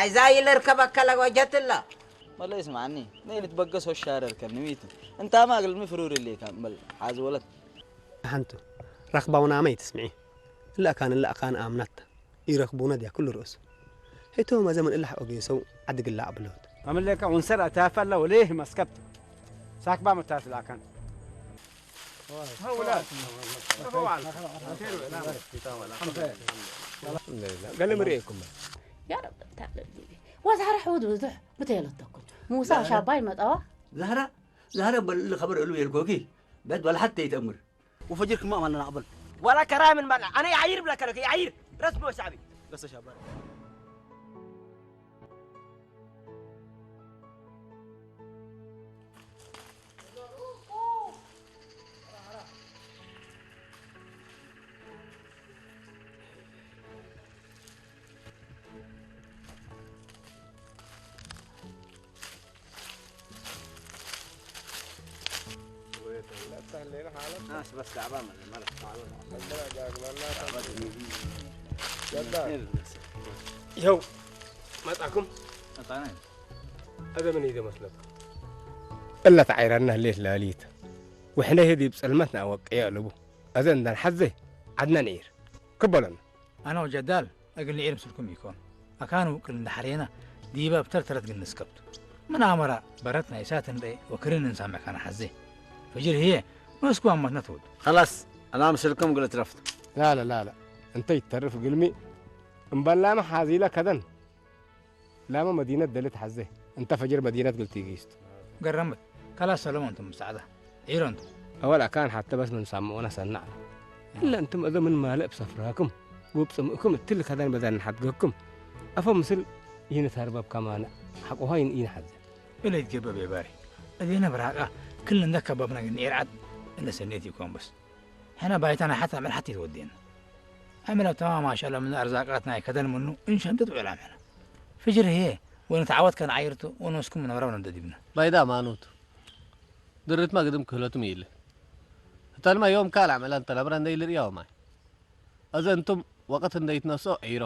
እዛ ኢለ ርከብ ኣካላ ወጀትላ። መለይ ስማዕኒ፣ ነይ ልትበገስ ወሻረር ከንሚቱ። እንታ ማግል ምፍሩር ኢሌካ እምበል ሓዝ ወለት። ሓንቱ ረኽባውና ኣመይ ትስምዒ? እላእካን እላእካን ኣምናታ። ይረኽቡና ድያ ኩሉ ርእሱ? ሕቶ መዘመን እላሕ ኦጌሰው ዓዲ ግላዕ ብሎት። أملك عنصر أتافل وليه مسكبت. ساكبا متاس لكن. هؤلاء. هو على. ገለ ምርእየኩም። يا رب تعالى بيبي. وزهر حود وزح بتيلتكم. موسى لا، لا. شاباي متوا. زهرة، زهرة بل خبر علو يلكوكي. بيت ولا حتى يتأمر. وفجر كما عملنا عبل. ولا كرام من مال. أنا يعير بلا كلك، يعير. رسمي وشعبي. بس شاباي. بس تعبان من الملح. ይኸው መጻኩም። መጻና። እዘ ምን እዩ መስለኩም? እለ ተዓይረና ህሌት ላሊት። ውሕነ ህዲ ብጸልመትና ወቀየ ኣለቡ። እዘ እንዳን ሓዘ ዓድና ንዒር። ክበለና። ኣነ ወጀዳል እግል ንዒር ምስልኩም ይኮን። ኣካን ውቅል እንዳሓርየና ዲባ ብተርተረት ግን ንስከብቱ። ምን ኣመራ በረት ናይ እሳት እንደ ወክርን እንሳምዕ ካና ሓዘ። ፍጅር ህየ መስኩ ኣማትና ትወዱ። خلاص፣ ኣና ምስልኩም ግል ትረፍቱ። ላለ፣ ላለ። እንተ ይተርፍ ግልሚ እምበላመ ሓዚለ ከደን። ላመ መዲነት ደልት ሓዘ። እንተ ፈጅር መዲነት ግልቲ ይጊስቱ። ገረምት። ከላስ ሰለሞን እንቱም ብሳዕዳ። ዒሮ እንቱም። ኣወል ኣካን ሓተ በስ ምን ሳምዑና ሰናዕ። እለ እንቱም እዞ ምን ማለእ ብሰፍራኩም። ውብ ጽምእኩም እትል ከዳን በዳን ንሓድገኩም። ኣፎ ምስል ይህን ተርበብ ከማነ ሓቆሃ ይን ይንሓዘ። እለ ይትገበብ የባሪ። እዴነ ብራቃ ክል እንደ ከባብና ግን ኤርዓድ እንደ ሰኔት ይኮን በስ። ሕና ባይታና ሓታ መልሓት ይትወዴና። ኣመላ ተማም ማሻላ ምን ኣርዛቃት ናይ ከደን ምኑ እንሸምጥጥ ውዕላም ሕና። ፍጅር ህየ ወንተዓወት ከን ዓይርቱ ወንወስኩም ነብራው ነደዲብና። ባይዳ ማኑቱ። ድርትማ ግድም ክህለቱም ይለ። እተልማ ዮም ካልዕ መላ እንተነብረ እንደይልርእያው ማይ። እዘ እንቱም ወቅት እንደይትነስኦ ዒሮ።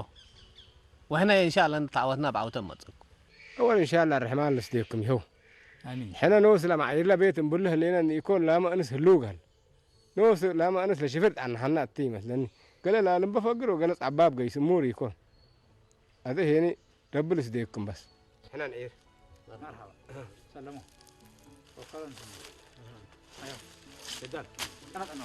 ወሕና እንሻላ እንተዓወትና ብዓውተ መጸኩም። أول إن شاء الله الرحمن لسديكم يهو. ኣሚን። ሕነ ንወስ ለማዕይርለ ቤት እምብሉ ህሌነ ንኢኮን ላመ እንስ ህልው ጋል። ንወስ ላመ እንስ ለሽፍር ጣንሓና እቲ ይመስለኒ። ገለ ላልም በፈግር ወገለ ጻባብ ገይስ እሙር ይኮን። ኣዘ ሄኒ ረቢ ልስደየኩም በስ። ሕነ ንዒር። መርሓባ። ሰለሞ። ወከረን ስሙ። ኣዮ። ደዳል። ቀና ቀና።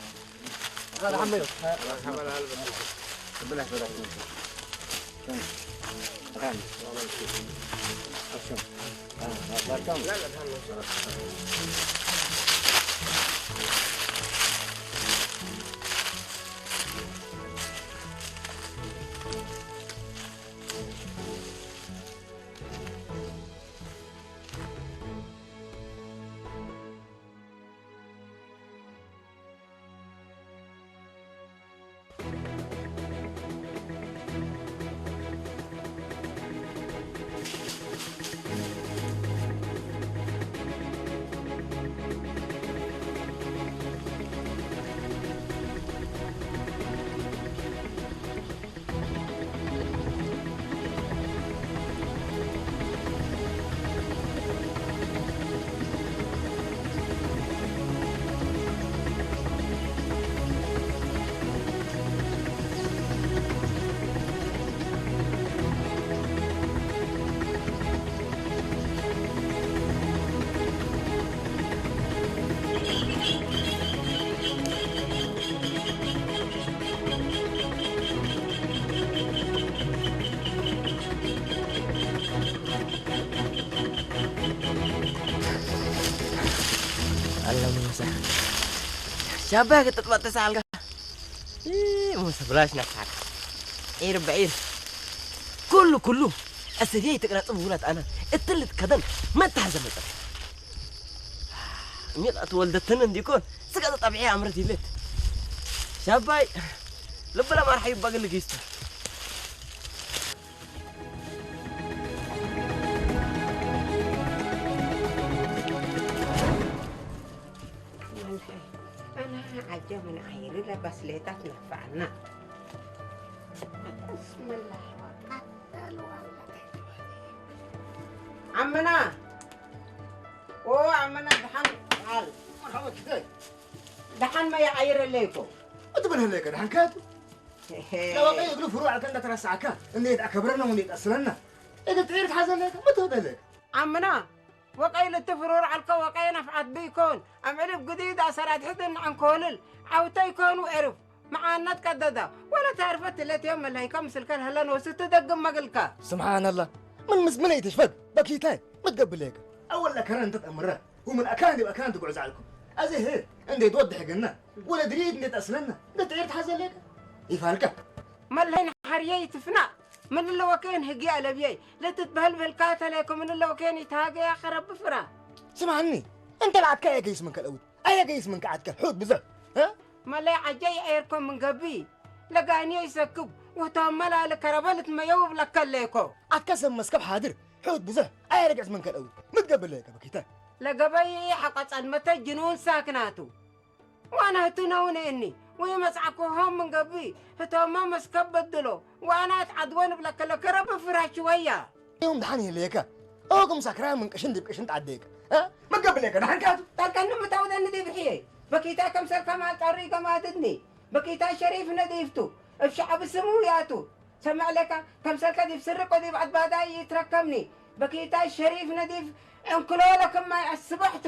الله موسى. شابك تطبع تسعى القهوة. إيه، موسى بلاش نفسك. عير بعير. كله، كله. أسرية تقرأ طب ولاد أنا. التلت كدن. ما تحزن مطر. مين أتولدتنا نديكون؟ سكت طبيعي أمرت يلت. شاباي. لبلا ما رح يبقى لك يستر. መልሐ፣ ኣና ዓጀ ምን ዓይሪ ለበስሌታት ነፋዕና። ብስምላህ ወቀተል ወለደ። ዓመና! ኦ ዓመና፣ ደሓን በዓል። መርሓባ ኪዳይ። ደሓን መያ ዓይረለይኮ። እትበልህለይከ ደሓን ካቱ? ሄሄ። ለወቀይ እግሉ ፍሩ ዓልከ እንዳተረሳዕካ፣ እንዴት ኣከብረና ወንዴት ኣስረና። እግል ትዒር ትሓዘለይከ፣ ምትወደለይከ። ዓመና፣ ወቀይ ልትፍሩር ዓልከ ወቀይ ነፍዓት ብይኮን። ኣምዕሊ ብግዲድ ኣሰራት ሕድን ዓንኮልል። ዓውተይ ኮኑ ኤርፍ። መዓነት ቀደዳ። ወለ ተርፈት ትለት ዮም መለይካ ምስልከ ለህለን ወስቲ ደግም መግልካ። ስብሓንላ። ምን ምስ ምን ይትሽፈግ? በኪታይ። ምትገብለይከ። ኣወል ለከረ እንተ ተእምረ። ومن أكان لأكان تقعز عليكم. أزي هي. እንዴት ወድሕ ገና። ወለ ድሪድ እንዴት ኣስለና። እንዴት ትዒር ትሓዘለይከ። ይፋልካ። መለይን ሓርየይ ትፍና። ምን ለወከን ህጊ ኣለብየይ። ለትትበህል በህልካ ተለይኮ ምን ለወከን ይታገያ ከረብ ፍራ። ስምዓኒ። እንተ ለዓትካ ኣየገይስ ምን ከልአውት። ኣየገይስ ምን ከዓትካ። ሑት ብዘ። እ? መለይ ዓጀይ ኤርኮ ምን ገቢ። ለጋንዮ ይሰክብ። ውህቶም መላል ከረበልት መየውብ ለከለይኮ። ኣትካ ሰብ መስከብ ሓድር። ሑት ብዘ። ኣየረግዕት ምን ከልአውት። ምትገብለይከ በኪታ። ለገበይ ሓቀ ጸልመተ ጅኑን ሳክናቱ። ዋና ህትነውነ እኒ ወይ መጽዓኮ ሆም ምን ገቢ ህቶማ መስከብ በድሎ ዋና ትዓድወን ብለከለ ከረብ ፍራች ወያ። ዮም ደሓን ይህልየካ። ኦኩም ሳክራ ምን ቅሽን ዲብ ቅሽን ትዓደየካ። እ? መገብለካ ደሓን ካቱ። ታልካኒ ምታውደኒ ዲብ ሕየ። በኪታ ከምሰልካ ማልጣሪ ገማትድኒ። በኪታ ሸሪፍ ነዲፍቱ። እብ ሸዓብ ስሙ ያቱ። ሰምዕ ለካ ከምሰልካ ዲብ ስርቆ ዲብ ዓድባዳ ይትረከብኒ። በኪታ ሸሪፍ ነዲፍ እንክሎ ለክማይ ኣስበሕቱ።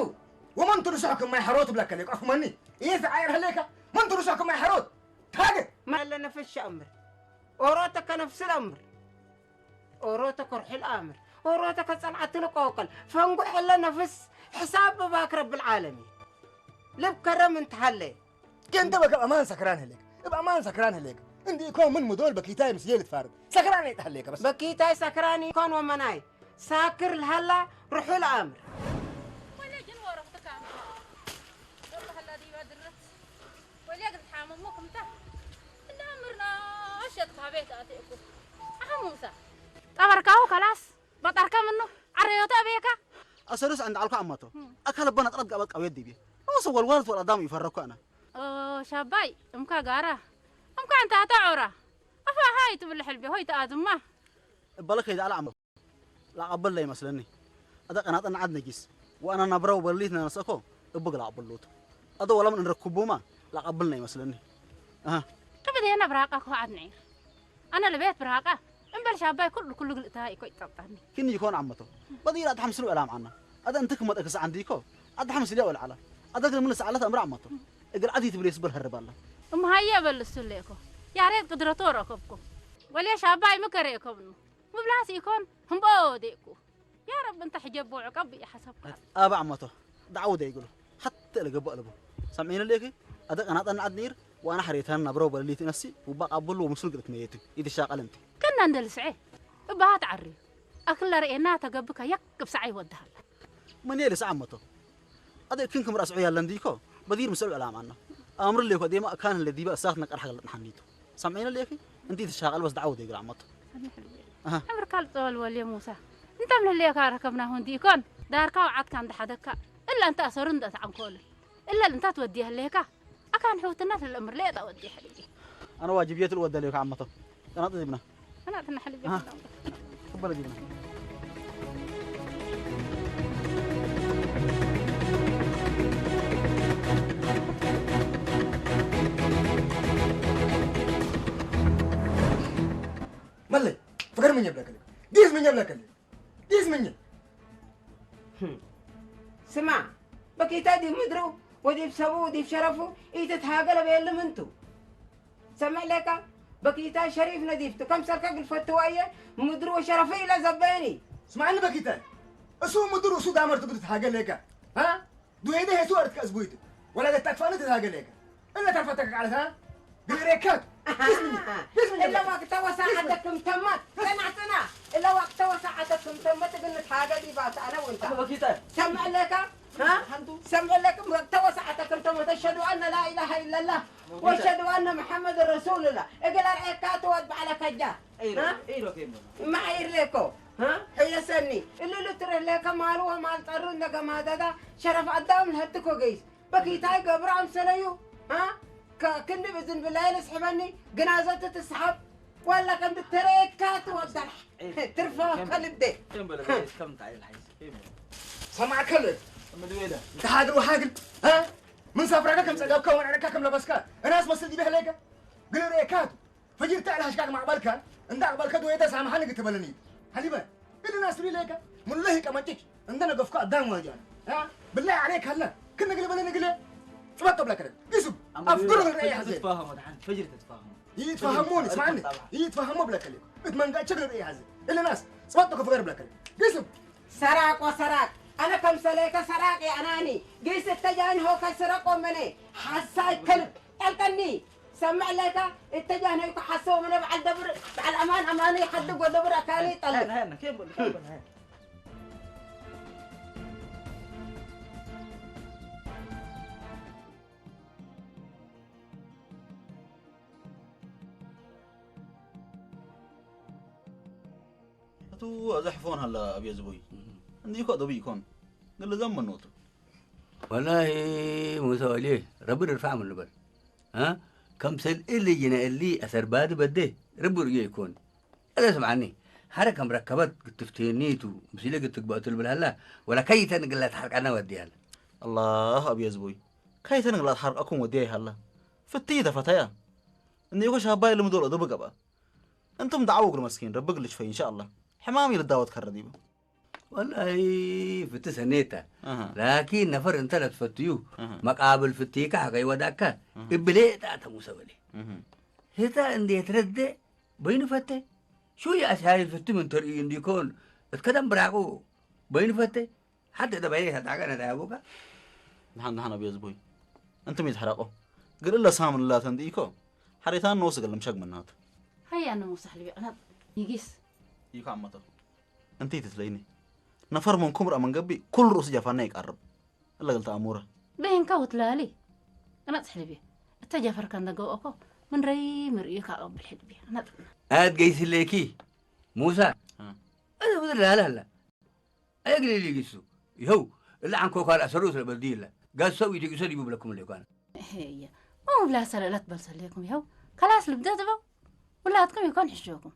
ومن ترسحكم ما يحروت بلا كليك أفهمني. إيه في عير هليكا. من ترسحكم ما يحروت. تاجر. ما لنا في الشأمر. أوروتك نفس الأمر. أوروتك روح الأمر. أوروتك صنعت القوقل. فنقول حلا نفس حساب بباك رب العالمين. لب كرم انت هلي. كنت بك أمان سكران هليك. بأمان سكران هليك. عندي يكون من مدول بكيتاي مسيل تفارد. سكران يتهليك بس. بكيتاي سكران يكون ومناي. ሳክር ለሀላ ርሑል ኣምር። ወልየ ግን ወረኽቲ ካምታ። ዶሎ ሀላ ዲባ ድረት። ወልየ ግን ሓመሞኩም ታ። እንዳ ኣምርና ኣሸጥካ ቤት ኣትእኩ። ኣኸ ሙሳ። ጠበርካሁ ከላስ። በጠርከ ምኑ። ዓረዮተ ኣበየካ። ኣሰሩስ ዕንድ ዓልኩ ዓማቶ። እም። ኣካል ኣባና ጥረት ጋበት ቃውየት ዲቤ። ንወሰ ወልዋለት ወልኣዳም ይፈረኩ ኣነ። ኦ፣ ሻባይ። እምካ ጋራ። እምካ እንታ ተዖራ። ኣፋ ሃይ ትብል ሕልቤ ሆይ ተኣዝማ። እባለ ከይዳ ኣላ ዓማቶ። ላቐብል ኣይመስለኒ። ኣደ ቀናጠን ዓድ ነጊስ፣ ወኣና ናብራው በሊት ነነሰኮ፣ እብግ ላቐብሉት። ኣደ ወላምን እንረኩቡማ፣ ላቐብል ኣይመስለኒ። ኣሃ። ከበደ የና ብራቃ ኮ ዓድ ነዒር። ኣነ ለቤት ብራቃ፣ እምበል ሻባይ ኩሉ ኩሉ ግልእታ ይኮ ይጠጣኒ። ክን ይኮን ዓመቶ። በዲራ ኣድ ሓምስሉ ዕላም ዓና። ኣደ እንትክ መጠ ክሳዕ እንዲ ይኮ፣ ኣድ ሓምስል ያው ልዓላ። ኣደ ግን ምን ሰዓለት ኣምራ ዓመቶ። እግል ዓዲ ትብል የስበል ሀርባላ። እምሃየ በል እሱ ለኮ። ያሬድ ቅድረቶ ረከብኩ። ወልየ ሻባይ ምከረ የከብኑ። ምብላስ ይኮን ህምቦ ወዴኩ። ያ ረቢ እንተ ሕጀቦ ዕቀብ ይሓሰብካ። ኣባ ዓመቶ፣ ዳዕው ደይግሉ። ሓተ ለገባእ ለቡ። ሰምዒኒ ለኪ? ኣደ ቀናጠን ዓድ ነይር፣ ዋና ሓሬታን ናብረው በለሊት ነሲ፣ ውባ ቃብሉ ወምስሉ ግልት መየቱ። ይትሻቀል እንት። ከና እንደ ልስዔ፣ እባሃት ዓሪ። ኣክለ ርኤና ተገብከ የክብ ሰዓይ ወድሃላ። ምን የልስ ዓመቶ? ኣደ እክን ክም ራስዑ ያለን ዲኮ፣ በዲር ምስዑ ዕላማና። ኣምር ለኮ ዴማ ካን ለዲባ እሳት ነቀር ሓገል ንሓኒቱ። ሰምዒኒ ለኪ? እንቲ ትሻቀል በስ ዳዕው ደይግሉ ዓመቶ። ኣሃ። ዕምርካ ልጸወል ወልየ ሙሳ። እንተም ለህልየካ ረከብና ሁንዲ ይኮን። ዳርካ ወዓትካ እንደ ሓደካ። እላ እንተ ኣሰሩ እንደ ተዓንኮሉ። እላ እንታ ትወዲ ህልየካ። ኣካን ሕውትና ትልእምር ለየጣ ወዲ ሕልየ። ኣነ ዋጅብ የትል ወደልዮካ ዓመቶ። ቀናጥ ዚብና። ቀናጥና ሕልየ። ኣሃ። ክበለ ዚብና። መለይ፣ ፍቅር ምን ይብለክልክ? ዲስ ምን ይብለክልክ? ዲስ ምን ይብ-? ህም። ስማ፣ በኪታ ዲብ ምድሩ ወዲብ ሰቡ ወዲብ ሸረፉ ኢትትሃገለ በየልም እንቱ። ሰምዕ ለካ፣ በኪታ ሸሪፍ ነዲፍቱ፣ ከምሰልከ ግልፈትዋ እየ፣ ምድሩ ወሸረፉ ኢለ ዘበየኒ። ስማዕኒ በኪታ፣ እሱ ምድሩ እሱ ዳመርቱ ግድ ትሃገለ ለካ። ሃ? ዱሄደ ሄሱ ኣርትከ እዝጉይት ወላ ገታክፋነ ተዛገለከ እለ ተርፈተከ ቃለታ ግሬከት እለ ወቅተ ወሳዓተ ክም ተመት ጽና ጽና እለ ወቅተ ወሳዓተ ክም ተመት ግን ታገዲ ባታ ኣነ ወንታ ሰምዕ ለካ ሰምዕ ለካ ወቅተ ወሳዓተ ክም ተመት أشهد أن لا إله إلا الله وأشهد أن محمد رسول الله እግል ኣርኤካ ትወድ ባዕለ ከጃ ማዒር ሌኮ ሕየሰኒ እልሉ ትርህ ሌከ ማሉ ወማል ጠሩ እንደገማደዳ ሸረፍ ኣዳም ለህትኮ ገይስ በኪታይ ገብረ ኣምሰለዩ ክንዲ ብዝን ብላይል እስሕበኒ ግናዘት ትስሓብ ዋላ ከም ብተረየካ ትወደር ትርፋ ከልብ ደ። ከም በለ፣ ከም እንታይ ኢልካ ይስ-፣ ከም በለ። ሰማዕ ከልብ። እምልቤለ። እንተ ሃግር ወሃግር፣ እ? ምን ሳፍራካ ከም ጸገብካ ወናዕረካ ከም ለበስካ፣ እናስ መስል ዲበ ህለይካ? ግን ርእየካ ቱ። ፈጅርታ ኢልካ ሽካክ ማዕበልካ፣ እንዳ ኣቕበልካ ዶ የተ ሳምሓኒ ክትበለኒ። ሃሊበ፣ ግን እናስ ሪለይካ? ሙለህ ቀመጭጭ፣ እንደ ነገፍካ ኣዳም ዋጃ። እ? ብላይ ዓለይካ ኣላ። ክነግለ በለ ነግለ። ጽበጥ ብለካ። ይሱብ፣ ኣፍግሩ ርእየ ሓዘ። ተትፋሃሙ፣ ደሓን፣ ፈጅር ተትፋሃሙ። ይትፋሃሙን፣ እስማዕኒ። ይትፋሃሙ ብለካ። እት መንጋ ችግር ርእየ ሓዘ። እልናስ፣ ጽበጥ ክፍገር ብለካ። ይሱብ። ሰራቅ ወሰራቅ። ኣነ ከም ሰለይተ ሰራቅ የኣናኒ። ጊስ እተጃን ሆ ከስረቆ መነ። ሓሳይ ከልብ። ጠልቀኒ። ሰምዕ ለይታ እተጃን ሆ ይኮ ሓሰው መነ በዓል ደብር። በዓል ኣማን ኣማኒ ሓድግ ወደብር ኣካሊ ጠልቅ። እቱ ኣዘሕፎን ሃላ ኣብየ ዝቦይ። እንዲኮ ደቡ ይኮን። ግል ዘመኖቱ። ወላሂ ሙሳ ወልየ፣ ረቢ ድርፋዕ ምን ንበል። እ? ከም ሰልኢ ልጅነ እሊ ኣሰርባዲ በዴ፣ ረቢ ርእዮ ይኮን። እለ ስምዓኒ፣ ሓደ ከም ረከበት ክትፍትየኒቱ፣ ምስለ ክትግባእቱ ልብል ሃላ፣ ወላ ከይተ ንግላ ተሓርቃና ወዲ ሃላ። ኣላህ ኣብየ ዝቦይ። ከይተ ንግላ ተሓርቃኩም ወዲ ሃላ። ፍትይ ተፈተያ። እንዲኮ ሻባይ ልምዶ ለደቡ ገባ። እንቱም ደዓው እግር መስኪን፣ ረቢ ግልሽ ፈይ፣ ኢንሻአላህ። ሕማም ይልዳወት ከረዲቡ። ወላሂ ፍቲ ሰኔታ። ኣሃ። ላኪን ነፈር እንተ ለትፈትዩ፣ ኣሃ። መቃብል ፍትይካ ከይወዳካ፣ ኣሃ። እብሌ ጣተ ሙሰ በሌ። እህ። ህታ እንዴ ትረደ በይኑ ፈተ። ሹ የኣስያይ ፍቲ ምን ተርእዩ እንዲኮን፣ እትከደም ብራቁ በይኑ ፈተ። ሓንቲ እደ በይነ ተጣቀነ ዳያቡካ። ደሓን ደሓን ኣብየ ዝቦይ። እንቱም ይትሕረቆ። ግልለ ሳምን ላተ እንዲኮ። ሓሬታን ንወስ ገለም ሸግመናቱ። ሃያ ንሙሳሕ ልቢ ቅናጥ። ይጊስ። ይካ ኣመተኹ። እንተይ ትትለይኒ። ነፈር መንኩም ርኣ መንገቢ ኩሉ ርእሱ ጀፋና ይቃርብ። እለ ገልተ ኣሙረ። በይንካ ወትላሊ። ቅናጽ ሕልቢ። እተ ጀፈርካ እንደገበኦ እኮ ምን ረይ ምርእዩ ካቐብል ሕልቢ። ቅናጽ። ኣት ገይስለኪ። ሙሳ። እ። እለ ብድር ላለ ኣላ። ኣየግልል ይግሱ። ይኸው። እለ ዓንኮ ካልኣ ሰሩ ስለ በልዲ ይለ። ጋዝ ሰው ይትግሰ ዲቡ ብለኩም ለኳን። እየ። ሞ ብላ ሰለለት በልሰለኩም ይኸው። ከላስ ልብደ ትበው። ውላትኩም ይኮን ሕሾኩም።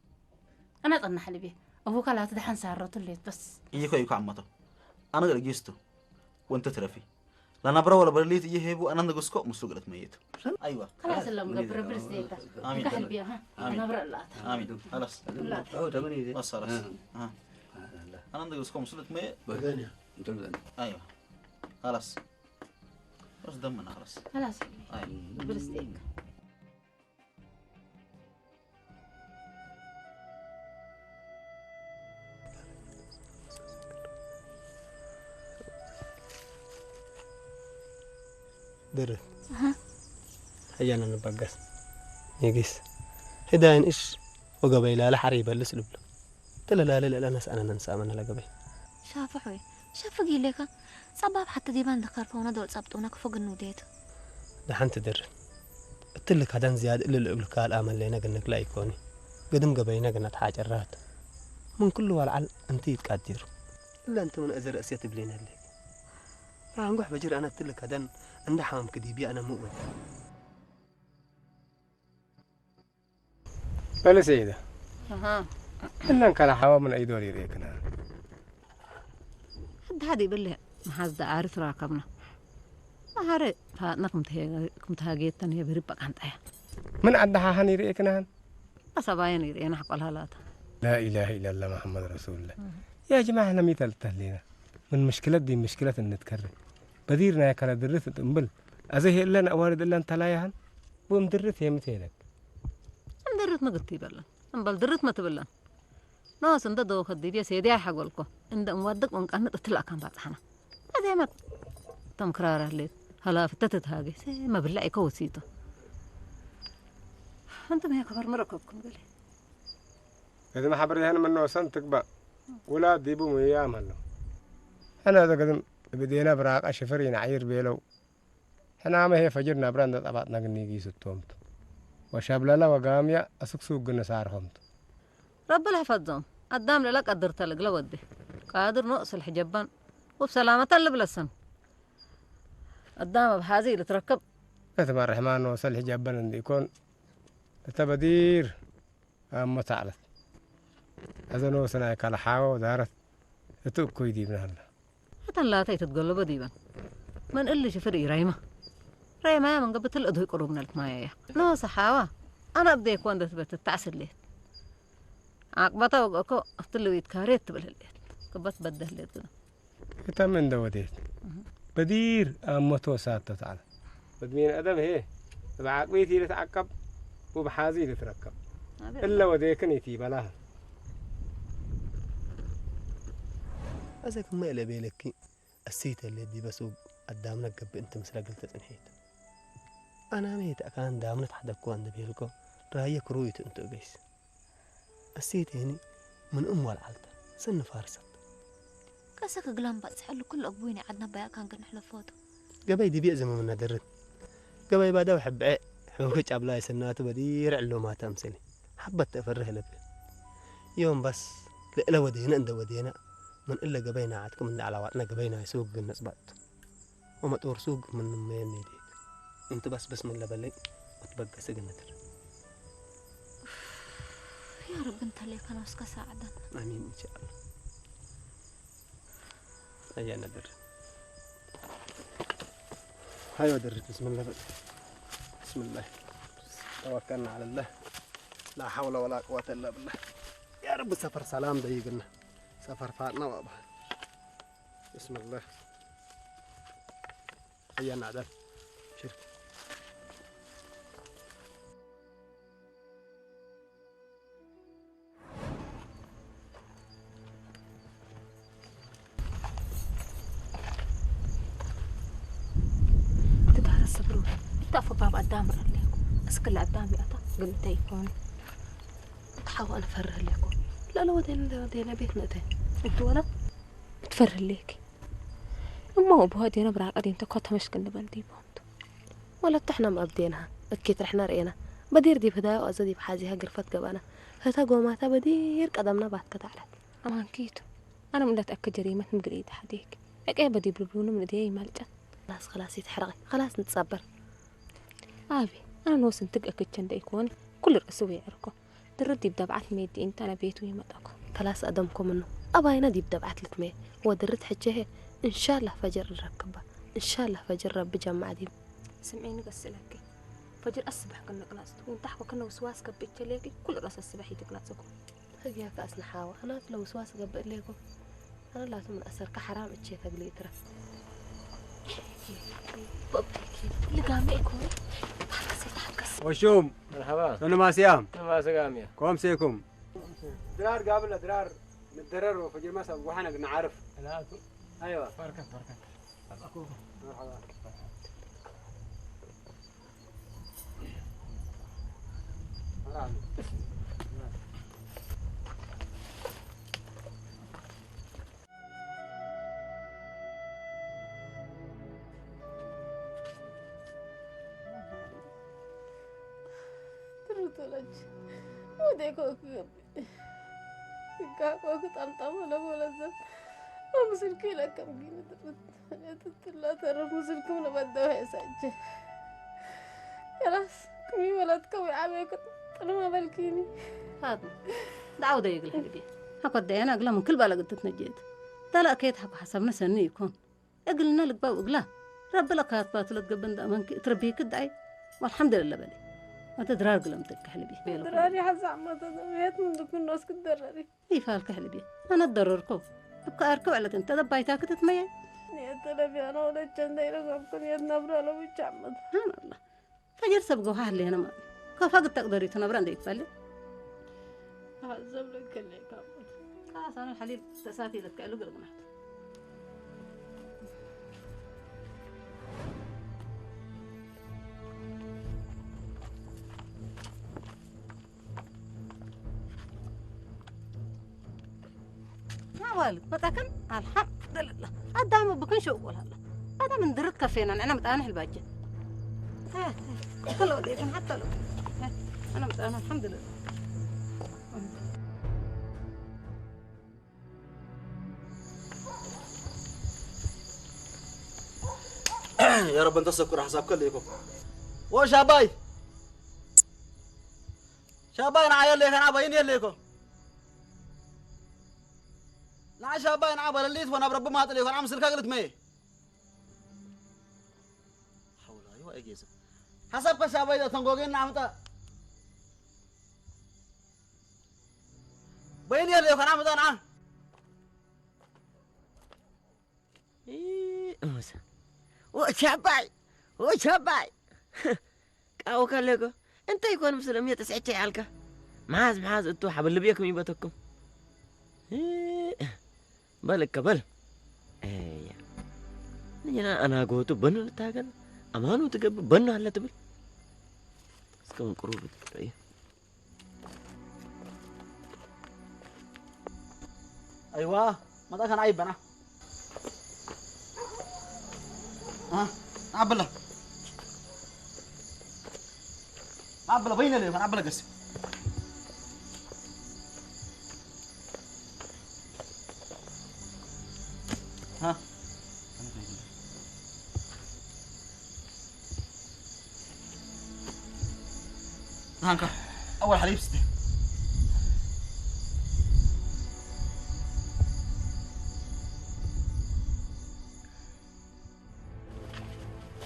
ኣነ ጸናሕ ልቤ። ኣቡ ከላት ደሓን ሳረቱ ሌት በስ። እይኮ ይኮ ዓመቶ። ኣነ ገለ ጊስቱ። ወንተ ትረፊ። ላናብራ ወለ በለሊት እየሄቡ ኣነ ንግስኮ ምስሉ ገለት መየቱ። ኣይዋ። ከላስ ለም ገብረ ብልስ ዴታ። ኣሚን። ጋህ ልቤ ها. ኣሚን። ናብራ ላት። ኣሚን። خلاص. ላት። أو تمنية. بس خلاص. ها. ኣነ ንግስኮ ምስሉ ገለት መየ። بدنيا. أنت بدنيا. ኣይዋ። خلاص. بس دمنا خلاص. خلاص. ኣይ. ብልስ ዴታ። ድርት። ኣሃ። ሕያና ንባጋስ። ኒጊስ። ህዳይን እሽ ወገበይ ላለ ሓሪ ይበልስ ልብሎ። ተለላለ ለላ ነስኣና ነንስኣመና ለገበይ። ሻፍሕ ወይ፣ ሸፍግ ኢሌካ። ጸባብ ሓቲ ዲባን ደካር ፈውና ዶል ጸብጡና ክፎግን ውዴት። ደሓን ትድር። እትልካ ደን ዝያድ እልል እብልካ ኣልኣመለይና ግንግላ ኣይኮኒ። ግድም ገበይና ግና ተሓጨራት። ምን ኩሉ ዋልዓል እንቲ ይትቃዲሩ። እለ እንት ምን እዚ ርእስየ ትብሌን ህሌክ። ራንጎሕ በጅር ኣነ እትልካ ደን እንዳ ሓመምክ ዲቢ ኣነ ምእወት። በለ ሰይደ። ኣሃ። እለን ከላ ሓዋ ምን ኣይዶል ይርእክና። ሓዲ ሓዲ ይብል መሓዝ ደኣሪ ትራከብና። መሓረ ፋጥና ክምትሃጌተን የብሪ በቃንጣያ። ምን ዓዲ ሓሃን ይርእክናን? ኣሰባየን ይርእና ሓቆልሃላታ። ላኢላሃ ኢላላ መሓመድ ረሱሉላ። ያ ጅማዕ ሕነ ሚተል ተህሌና። ምን ምሽክለት ዲ ምሽክለት እንትከረ። በዲር ናይ ከላ ድርት እምብል። ኣዘ ሄለን ኣዋርድ እለን ተላያህን። ብእም ድርት የምት ሄለክ። እም ድርት ምግት ይበለን። እምበል ድርት መትብለን። ኖስ እንደ ደወኸት ዲብየ ሴድያ ሓጎልኮ። እንደ እም ዋድቅ ወንቃነት እትላእካን ባጽሓና። ኣዜመት። ተም ክራር ኣሌት። ሃላፍተት እትሃገ። ሴ መብላዕ ኢኮ ወሲቶ። ኣንተ መያ ከበር መረከብኩም ገለ። እዚ ማሕበር ይህን ምንወሰን ትግባእ። ውላድ ዲቡ ምያም ኣሎ። ሕና ዘገዝም ብዴና ብራቃ ሽፍር ይንዓይር ቤለው። ሕናመ ሄ ፈጅር ናብራ እንደ ጠባጥና ግን ይጊስቶምቱ። ወሻብላላ ወጋምያ ኣስክሱ ግን ሳርሖምቱ። ረቢ ለሕፈዞም። ኣዳም ለላ ቀድር ተልግለ ወዲ። ቃድር ኖእ ስልሕ ጀባን። ወብ ሰላመተን ልብለሰን። ኣዳም ኣብ ሓዚ ልትረከብ። እትመርሕ ማኖ ሰልሕ ጀባን እንዲኮን። እተ በዲር ኣሞ ታዕለት። أذن وسنا كلا حاوة ودارت. أتوك كوي دي بنهلا. حتى لا تيت تقول له بديبا. من اللي شفر إيرايما. رايما يا من قبل تل أدوي قروب نلت مايا. نو صحاوة. أنا أبديك وان دثبت التعسل ليه. عقبتا وقوكو أفتلو يتكاريت تبلهليت. كبت بدهليت. እታ መን ደወዴት? በዲር ኣብ መቶ ሳት ተትዓል። በድሜን ኣደም ሄ፣ እብ ዓቅቢት ኢልትዓቀብ፣ ወብ ሓዚ ኢልትረከብ። እለ ወዴክን ኢቲ በላህ። ኣዘ ክመ እለ ቤለኪ፣ እሲተ እለ ዲበ ሱብ ኣዳምነ ገብእ እንት ምስለ ግልተ ጽንሒት። ኣናመ ሄ ተኣካን ዳምነ ተሓደግኮ እንደ ቤልኮ፣ ራየ ክሩይት እንቱ እገይስ። እሴቴኒ ምን እም ወልዓልታ ሰኒ ፋርሰት። ከሰክ ግላም ባጽሐሉ ኩሉ ኣግቡይ ናይ ዓድና ባያካን ግን ሕለፎቱ። ገበይ ዲቢዕ ዘመምና ደርት። ገበይ ባዳው ሕብዐ ሕውክ ጫብላ የሰናቱ በዲር ዕሎማታ ኣምሰሊ። ሓበት ተፈርህ ለብ። ዮም ባስ ልእለ ወዴነ እንደ ወዴና ምን እለ ገበይና ዓድኩም እንደ ዓላዋጥና ገበይና ይስውግ ግን ነጽባጥ። ወመጦር ሱግ ምን መየን ሜዲት። እንት በስ በስ ምን ለበለይ ወትበገስ እግል ነድር። يا رب انت ليك انا اسكا ساعدنا. آمين إن شاء الله. هيا ندر. هيا درت بسم الله بقى. بسم الله. توكلنا على الله. لا حول ولا قوة إلا بالله. يا رب سفر سلام ضيقنا. سفر فاتنا وابا. بسم الله. هيا نعدل. شرك. ትዳር ሰብሩ። እታ ፈባብ ኣዳምር ኣለኩ። እስክል ኣዳም ያታ ግን እንታይ ይኮን? እታ ሓዋ ነፈርህ ኣለኩ። ላለ ወደን ወደን ቤት ነተ። እንት ወላ ትፈርህ ኣለኪ። እሞ ብወዴነ ብራቀ ዲንተ ኮ ተመሽክ እንበል ዲቦ። ወለተ ሕነም ኣብዴና እኪት ርሕና ርኤና። በዲር ዲብ ህዳዮ ኣዘ ዲብ ሓዚሃ ግርፈት ገባና። ህታ ጎማታ በዲር ቀደምና ባትከ ታዕለት። ኣማንኪቱ። ኣነ ምለት ኣከ ጀሪመት ምግሪ ተሓዴክ። ዕቀየ በዲብ ልብሉኑ ምንድየ ይማልጨት። خلاص خلاص ይትሕረቂ። خلاص ንትጸበር። ኣቢ፣ ኣነ ንወስ እንትግ ኣከቸ እንደ ይኮን ኩሉ ርእሱ ይዕርኮ። ድርድ ይብደብዓት ሜዲ እንተ ነቤቱ ይመጣኩ። ተላስ ኣደምኮ ምኑ። ኣባይና ዲብ ደብዓት ልትሜ። ወድርት ሕቼሄ። እንሻላህ ፈጅር ንረክባ። እንሻላህ ፈጅር ረቢ ጀማዕ ዲብ። ስምዒኒ ገስለኪ። ፈጅር ኣስበሕ ክንቅናጽቱ። እንታሕኮ ከነ ውስዋስ ከብቸ ሌኪ ኩሉ ረስ ኣስበሕ ይትቅናጽኩ። ህግያ ከኣስ ንሓዋ። ኣናት ለውስዋስ ገብእ ሌኮ። ኣነ ላቱ ምን ኣሰርካ ሓራም እቼ ተግሊ እትረ። ልጋመ ይኮኑ። ታከስ ታከስ። ወሹም መርሐባ። ሶኖ ማስያም። ነማሰጋምያ። ኮምሴኩም። ድራር ጋብለ ድራር ንደረር ወፈጅር ማሳ ወሓነ ግና ዓርፍ። ላቱ። ኣይዋ። በርከት በርከት። መርሐባ። ትርቶለች ወደ ኮክ ጋቆ ክጣምጣም ለቦለዘብ ምስልኪ ለከም ጊን ትርት ትላ ተረፍ ምስልኩም ለበደው ሄሳች ከላስ ክሚ ወለትከ ወይ ዓበይ ክጥልማ በልኪኒ ፋጥማ ዳውደ ይግል ሕልቢ ሀኮ ደያና ግላ ምን ክል ባለ ግድት ነጀት ተላ ከየት ሀኮ ሐሳብነ ሰኒ ይኮን እግልና ልግባው እግላ ረቢ ለካያት ባትለት ገብን ዳመንኪ እትረቢክ ዳይ والحمد لله በሊ ኣተ ድራር ግለም ጥቅ ሕልቢ ድራር ይሐዛ ዓመተ ቤት ምን ድኩኖስ ክደረሪ ይፋልከ ሕልቤ ኣነ ደረርኮ እብ ከኣርከ ውዕለት እንተ ደባይታ ክትትመየ የተለቢያና ወለቸ እንዳይረጋብኩም የት ነብራ ለብቻ ዓመት ሃን ኣላ ፈጀር ሰብ ገውሃ ህሌነ ማለት ከፋ ግተቅ ደሪቱ ነብራ እንደ ይትፈለ ዘብለ ከለ ካቦት ካሳኑ ሐሊብ ተሳቲ ለከ እሉ ግርግናት ናባል መጣከን ኣልሓምዱልላ ኣዳም ብክን ሸው ወላላ ኣዳም እንድርት ከፌና ንዕና ምጣን ሕልባጀ ከሎ ደይትን ሓታ ሎ ኣና ምጣን ኣልሓምዱልላ يا رب انت السكر حساب كل يكم وش اباي شاباي نعيا اللي كان اباي يليكم ንዓ ሻባይ ንዓ በለሊት ወናብ ረቢ ማጥል ይኾን ዓም ስልካ ግልት መየ ሓውላ ይዋ እጌዘ ሓሳብ ከሻባይ ተንጎጌን ንዓምጣ በይን የለ ይኾን ዓምጣ ንዓ እመሰ ወቻባይ ወቻባይ ቃው ከለጎ እንታይ ይኮን ምስለ ምየ ተስዕቸ ያልካ መሓዝ መሓዝ እቱ ሓበል ልብየኩም ይበተኩም በል እከ በል እያ ንሕና ኣናጎቱ በኑ ንታገል ኣማኑ ትገብር በኑ ኣለ ትብል እስከ ቁሩብ ትብል ኣይዋ መጣ ከን ኣይበና ኣበላ ኣበላ በይነ ለዩ ከን ኣበላ ገስ هانكا أول حليب ستة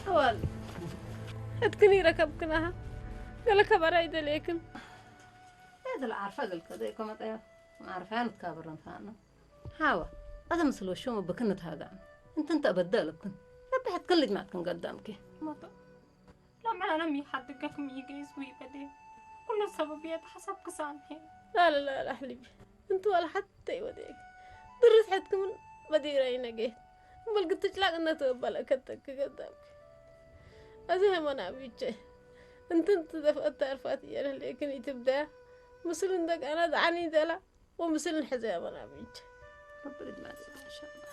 أول هتكني ركبكنها قال لك برا يدليكن هذا العارفة قال كذا يكون مطير عارفة نتكابر نفعنا هاوا هذا مثل وشو بكنت هذا انت انت بدلكن ربحت كل جماعتكن قدامك مطير ሎምዕለና ምይሓድገፍ ምይገይስ ውይበዴ ኩሉ ሰበብ እየ ተሓሳብ ክሳምሄ ላላላ ኣሕሊቢ እንት ዋላ ሓተ ይወደየክ ድርት ሕትክምን በዲራ ይነገየት እምበል ግትጭላቅ እነተበባላ ከተክ ገዳምክ እዚ ሄሞና ብቸ እንትን ትደፍአት ታርፋት እየለለክን ይትብዳያ ምስል እንደጋና ዳዓኒ ደላ ومثل الحزام أنا بيج ربنا ما إن شاء الله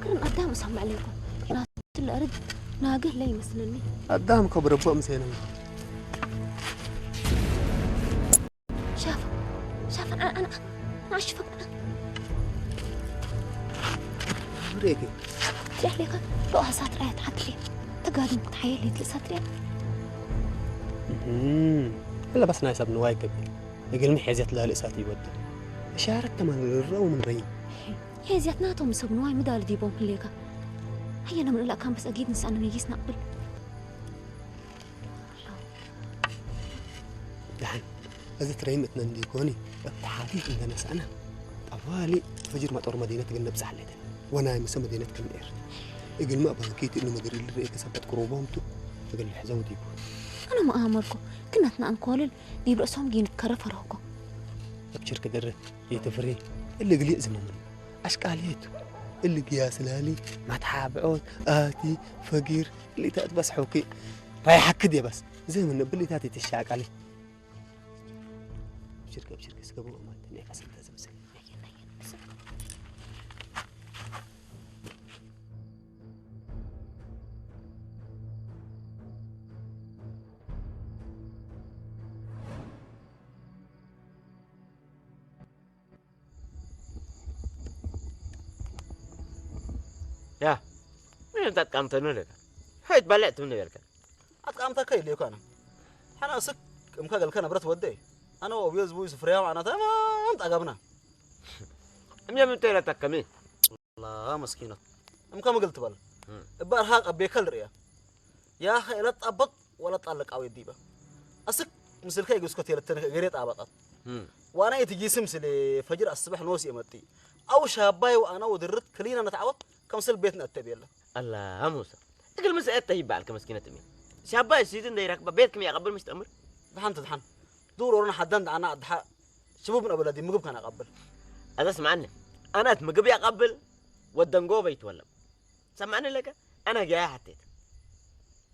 كرم قدام سمع عليكم ناس الأرض ناقه لا يمسلني قدام كبر أبو مسينا شاف شاف أنا أنا أنا أشوفك أنا ريكي تحليك لو هسات رأيت حتلي تقادم تحيلي تلساتري إلا بس نايسب نوايكبي እግልሚ ሔዝየት ላሊ እሳት ይወድእ። እሻረት ተማን ርረው ምን ረይም። ሔዝየት ናቶም ሰብ ንዋይ ምዳል ዲቦም ህሌካ። هيا نمن لا كان بس أكيد نسأنا نجيس نقبل. دحين أزت ريم اتنندي كوني ابتحاتي عندنا سأنا. ጠዋሊ ፈጅር ማጦር መዲነት ግን ነብጻሕ ኣለተን ወናይ ምሰ መዲነት ከም ኤር እግልማ ባንኪት እሉ መድር እልርኤ ከሰበት ቅሩቦምቱ እግል ሕዘው ዲቡ أنا ما أمركم كنتنا أنكولل ዲብ ርእሶም ጌንት ከረ ፈረህኮ። እብ ሽርክ ድር ኢትፍሪ እሊ ግሊእ ዝመምን ኣሽቃልየቱ እሊ ግያስ ላሊ ማትሓ ብዖት ኣቲ ፈጊር እሊ ተእትበስሖኪ ራይሓክድ የበስ ዘይምን ብሊታት ይትሻቃሊ እብ ሽርክ እብ ሽርክ ስገቡ ማለት ናይ ቀሰምተ ዝምስል ያ ምን ተቃምተኑ ለካ ሀይት ባለዕ ትም ነበርካ ኣጥቃምታ ከይል ይኮነ ሓና ስክ እምካ ገልከ ነብረት ወደይ ኣነ ወብዮ ዝቡይ ስፍርያ ማዕና ተማም ጠጋብና እምየ ምንተ ኢለተከሚ ላ መስኪኖት እምካ ምግል ትበል እባ ርሃቅ ኣቤከል ርእያ ያኸ ኢለት ጣበጥ ወለ ጣለቃዊ ዲበ ኣስክ ምስልከ ይግስኮት የለተነ ገሬ ጣበጣት ዋና የትጊስም ስለ ፈጅር ኣስበሕ ኖስ የመጢ ኣው ሻባይ ወኣና ወድርት ክሊና ነትዓወት ከምስል ቤት ነእተብ የለ ኣላ ሙሳ እግል ምስ እተ ይበዓል ከመስኪነት እሚ ሻባይ ሲድ እንደ ይረክበ ቤት ክም ያቀብል ምሽ ተምር ድሓን ትድሓን ዱር ወሮና ሓዳን ድዓና ኣድሓ ሽቡብ ንበለዲ ምግብ ከነቀብል ኣዛ ስምዓኒ ኣናት ምግብ ያቀብል ወደንጎ በይትወለም ሰማዕኒ ለከ ኣነ ገያ ሓቴት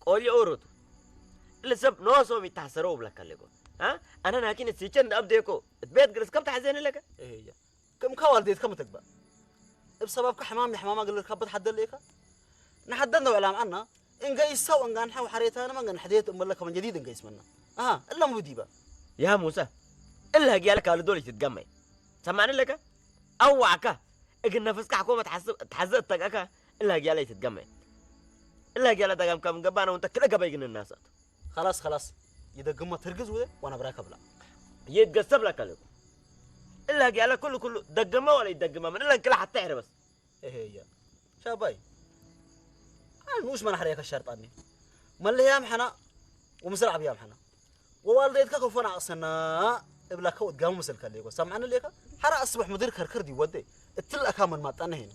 ቆልዮ ሩቱ እሊ ሰብ ኖሶም ይታሰረው ብለካ ኣለኮ ኣነ ናኪን ሲቸን ንኣብዴኮ እት ቤት ግርስ ከም ተሓዘኒ ለከ እያ ክምካ ዋልዴትካ መተግባ እብ ሰባብካ ሕማም የሕማማ ግልልካ በት ሓደል እየካ ንሓደል ነው ዕላም ዓና እንገይሳው እንጋንሓው ሓሬታንማ እንገንሕዴት እመለከ መንጀዲድ እንገይስመና ኣሃ እለም ብዲባ يا موسى إلا هجي لك على دول تتجمع سمعني لك أوعك እግን ነፍስካ ሕኮመ ትሓስብ ትሓዘ እተጋካ እላ ጊያላ ይትትገመ እላ ጊያላ ዳጋም ከም ገባና ወንተ ክለ ገባይ ግን እናሳት خلاص خلاص ይደግሞ ትርግዝ ውደ ዋና ብራከ ብላ ይገሰብ ለካ ለኩ እላ ጊያላ ኩሉ ኩሉ ደግመ ወላ ይደግመ ምን እላ ክላ ሓታ ይሕረበስ እሄ እያ ሻባይ ንኡሽ መናሕርያ ከሻርጣኒ መለያም ሓና ወምስል ዓብያም ሓና ወዋልደይትካ ከፎን ኣቕሰና እብላካ ወድጋሙ መሰልካ ለይኮ ሰምዓኒ ለይካ ሓራ ኣስብሕ ምድር ከርከር ዲወደ እትልኣካ መን ማጣና ሄነ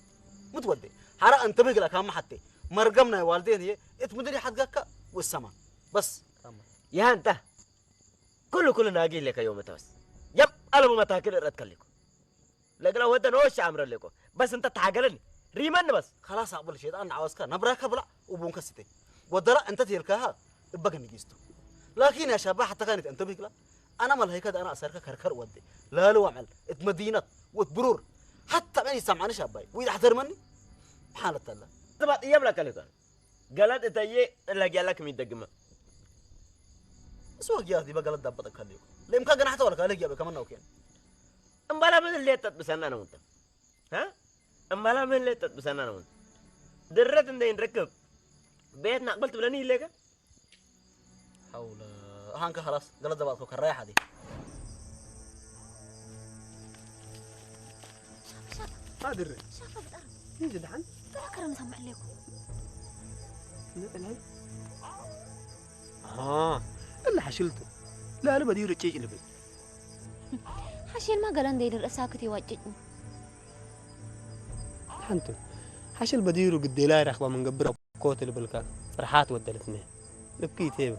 ምትወደ ሓራ እንተብህ ግላካ ማሓቴ መርገም ናይ ዋልደይን እየ እት ምድር ይሓድጋካ ወሰማ በስ يا أنت كل كل ناقي لك يوم تبس يب ألبو متاكل الرد كلكو ለግላ ወደ ነወሽ ኣምረ ለኮ በስ እንተ ተሓገለኒ ሪመን በስ خلاص ኣቕብል ሸይጣን ንዓወስካ ነብራካ ብላዕ ውቡንከ ስተ ወደራ እንተ ትየልካሃ እበክ ንጊስቱ ላኪን ያ ሻባ ሓታ ካኒት እንተ ብክላ ኣና መልሃይካ ዳና ኣሰርካ ከርከር ወደ ላሉ ወዕል እት መዲነት ወት ብሩር ሓታ ቀን ይሰማዕኒ ሻባይ ወይ ኣሕተርመኒ ሓለት ኣላ ተባጥ እየብላካ ለካ ገለጥ እተየ ለጊያላ ክም ይደግመ እሱ ወጊያ ዲበ ገለጥ ዳበጠካ ለኮ ለምካ ገናሕታ ወልካ ለጊያ በከመናው ኬን እምባላ ምን ሌት ተጥብሰና ነው እንተ ها እምባላ ምን ሌት ተጥብሰና ነው እንተ ድረት እንደ ይንረክብ ቤት ናቅበል ትብለኒ ይሌከ حول هانك خلاص قلت دبعتكم كرايحة دي قادر شافة بتعرف مين جدعان ترى كرم سمع لكم نقلها اه اللي حشلته لا انا بدير الشيش اللي بي ሓሽልማ ገለ እንደይድርኢ ሳክት ይዋጭጭኒ። ሓንቱ ሓሽል በዲሩ ግዴላይ ረኽባ ምንገብር ኮት ልብልካ ጽርሓት ወደልትኒ ልብኪ ይቴብ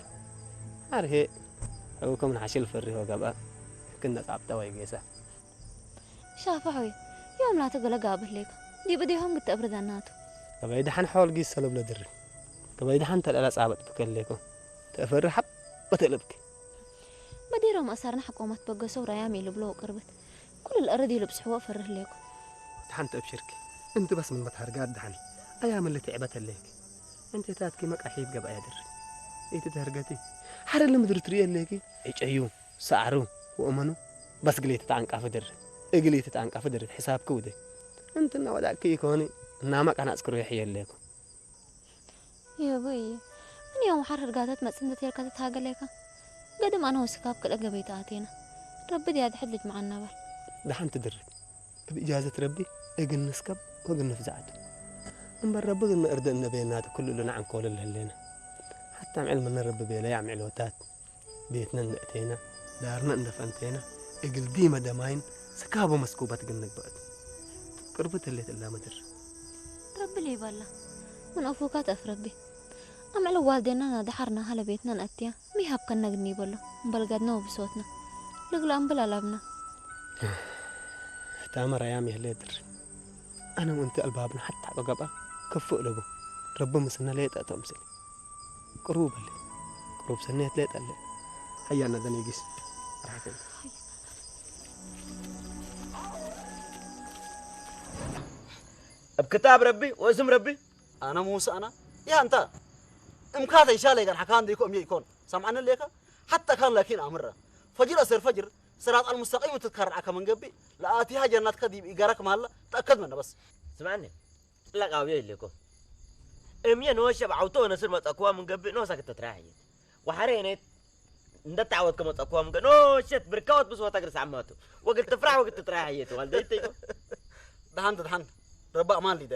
ኣርሄ ሕውኩም ንሓሽል ፈሪሆ ገብኣ ክንደ ጻብጠ ወይ ጌሳ ሻፍሕ ወይ ዮም ናተ ገለ ጋብህ ሌካ ዲብ እዴሆም ግተእብርደናቱ ከበይ ደሓን ሓወልጊ ሰለብለ ድሪ ከበይ ደሓን ተልዕላ ጻበጥ ብከሌኮ ተእፈሪ ሓበ ተልብኪ በዲሮም ኣሳርና ሕቆማት በገሰው ራያም ኢሉ ብሎ ቅርብት ኩሉ ልእርድ ኢሉ ብስሕዎ እፈርህ ሌኩ ደሓን ተእብሽርኪ እንቲ በስ ምን መትሃርጋ ደሓን ኣያ ምን ልትዕበት ሌክ እንቴታትኪ መቃሒት ገባ ያድር ኢቲ ተህርገቲ ሓረ ልምድሪ ትሪኦ ሌኪ ዕጨዩ ሰዓሩ ወእመኑ በስ ግሌቲ ተዓንቃፊ ድር እግሌቲ ተዓንቃፊ ድር ሕሳብኪ ውደ እንትና ወዳቅኪ ይኮኒ እናማ ቃናጽክሮ ይሕየሌኩ የቡይ እኔ ወሓር ህርጋታት መጽንተት የርካተት ሃገሌካ ገድም ኣነ ወስካብ ክልእ ገበይ ተኣቴና ረቢ ድያ ድሕድ ልጅ መዓና በል ደሓን ትድርግ ብእጃዘት ረቢ እግን ንስከብ ወግን ንፍዛዕቱ እምበር ረቢ ግን መእርደ እነበየናተ ኩሉ እሉ ንዓንኮለ ልህሌና ሓታ ምዕል ምነ ረቢ ቤለያ ምዕሎታት ቤትነ እንደ እቴና ዳርነ እንደ ፈንቴና እግል ዲመ ደማይን ስካቦ መስኩበት ግን ንግበእት ቅርብት ህሌት እላ ምድር ረቢ ሌባላ ምን ኣፉካ ተፍ ረቢ ኣምዕል ዋልዴና ናደሓርና ሃለ ቤትና ንኣትያ ሚሃብከና ግኒ በሎ እምበልጋድና ወብሶትና ልግላ እምብል ኣላብና ታመራያም የህለ ድር ኣነ ምንቲ ኣልባብና ሓታ በገባ ከፍእ ለቡ ረቢ ምስና ለየጠ ተምስል ቅሩብ በለ ቅሩብ ሰኔት ለየጠለ ሓያና ደኔጊስ ራሕከል እብ ክታብ ረቢ ወእስም ረቢ ኣነ ሙሳ ኣና ያ እንታ እምካተ ይሻለ ይገን ሓካን ደይኮ እምየ ይኮን ሰምዓነ ሌካ ሓታ ካን ላኪን ኣምረ ፈጅር ኣሰር ፈጅር ስራጥ ኣልሙስተቂም ትትከርዓከ መንገቢ ለኣቲሃ ጀናትከ ዲብ ኢገረክ ማለ ተኣከድ መነ በስ ስምዓኒ ጥላቅ ኣብዮ ኢሌኮ እምየ ንወሸብ ዓውቶ ወነስር መጸክዋ ምንገብእ ንወሳ ክተትራሕየት ወሓረ የኔት እንደተዓወትከ መጸክዋ ምንገ ንወሸት ብርካወት ብስወታ ግርስ ዓማቱ ወግል ትፍራሕ ወግል ትትራሕየት ዋልደይተይኮ ደሓን ደሓን ረባእ ማል ሊደ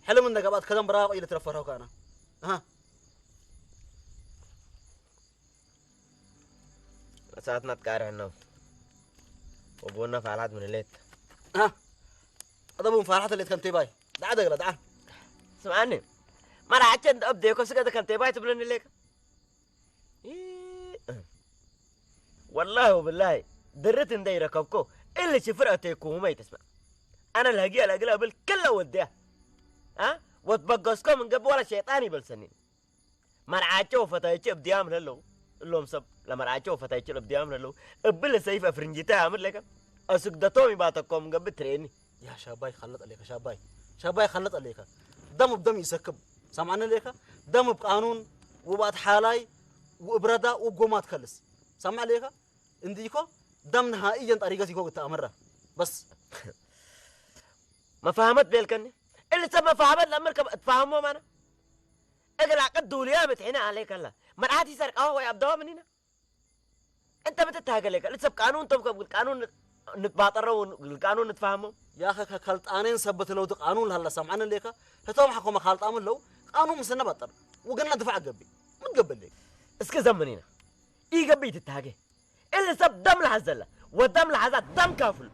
ሕልም እንደ ገባት ከደም ብራቕ ኢለ ትረፈረው ካና ኣሃ እሳትና ትቃርሕ ነው ወቦና ፋላት ምንሌት ኣደቡን ፋርሓት ሌት ከንቴባይ ደዓ ደግለ ደዓ ስምዓኒ መራሕቸ እንደ እብዴኮ ስገደ ከንቴባይ ትብለኒ ሌካ ወላሂ ወብላሂ ድርት እንደ ይረከብኮ እል ሽፍር ኣተይኩሁመ ይተስማ ኣነ ለጊ ለግለ ብል ክለ ወድያ ወትበገስኮ ምን ገብ ወላ ሸይጣን ይበልሰኒ መርዓቸው ፈታይች እብድያም ለለው እሎም ሰብ ለመርዓቸው ፈታይች እብድያም ለለው እብል ሰይፍ ኣፍርንጂታ ያምር ለከ أسكدتهم يباتكم قبل تريني. يا شاباي خلط عليك شاباي. شاباي خلط عليك. دم بدم يسكب. سامعني ليك؟ دم بقانون وبعد حالاي وإبردا وقومات خلص. سامع ليك؟ انديكو دم نهائيا طريقة سيكو قلت أمره. بس. መፋህመት ቤልከኒ እልሰ መፋህመት ለምር ከም እትፋህሞ ማና እግላ ቅድ ውልያ ብትሒና ኣለይ ከላ መርዓት ይሰርቃዋ ወይ ኣብደዋ ምኒና እንተ ብትታገለከ ልሰብ ቃኑን ቶም ከም ቃኑን ንትባጠረው ቃኑን ንትፋህሞ يا أخي كالطانين سبت لو تقانون هلا سامعنا ليك. هتوم حكومة خالطام لو قانون مسنا بطر. وقلنا دفع قبي. من قبل ليك. እስኪ ዘምኒና ይገብይ ትታገ እልሰብ ደም ለሓዘላ ወደም ለሓዛ ደም ካፍሉ